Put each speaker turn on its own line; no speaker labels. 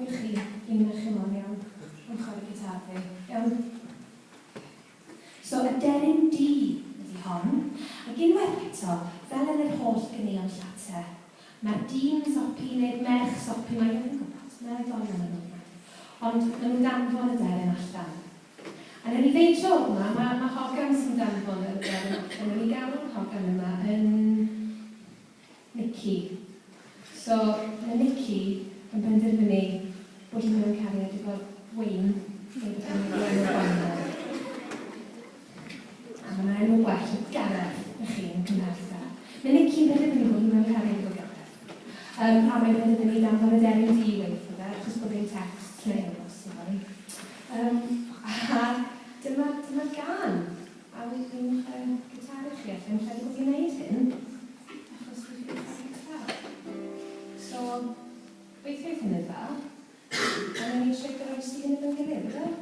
Cofiwch chi flino chi mor iawn am chwarae gitar fi. Iawn? So, Aderyn Du ydi hon. Ac unwaith eto, fel yn yr holl ganeuon llate, mae'r dyn sopi neu'r merch sopi, mae ddim yn gwybod, mae'r oedolion yn nhw. Ond maen nhw'n danfon y deryn allan. A newn ni ddeud tro yma, mae, mae hogan sy'n danfon yr aderyn allan. Newn ni galw'r hogan yma yn Nicky. So, mae Nicky yn penderfynu bod hi mewn cariad efo Wayne, neu beth bynnag yw enw'r boi 'na. A mae 'na enw gwell, Gareth, i chi yn Cymraeg da. Mae Nicky'n penderfynu bod hi mewn cariad efo Gareth. Um, a mae'n penderfynu danfon y deryn du i weithio fe, achos bod ddim text neu e-bost sori. Um, a dyma, dyma'r gân. A wi fi'n chwarae gitar i chi, allai'm credu bod fi'n neud hyn, achos dwi ffili chwarae gitar. So, weithiau hynny dda, a newn ni trio goroesi hyn efo'n gilydd, yfe?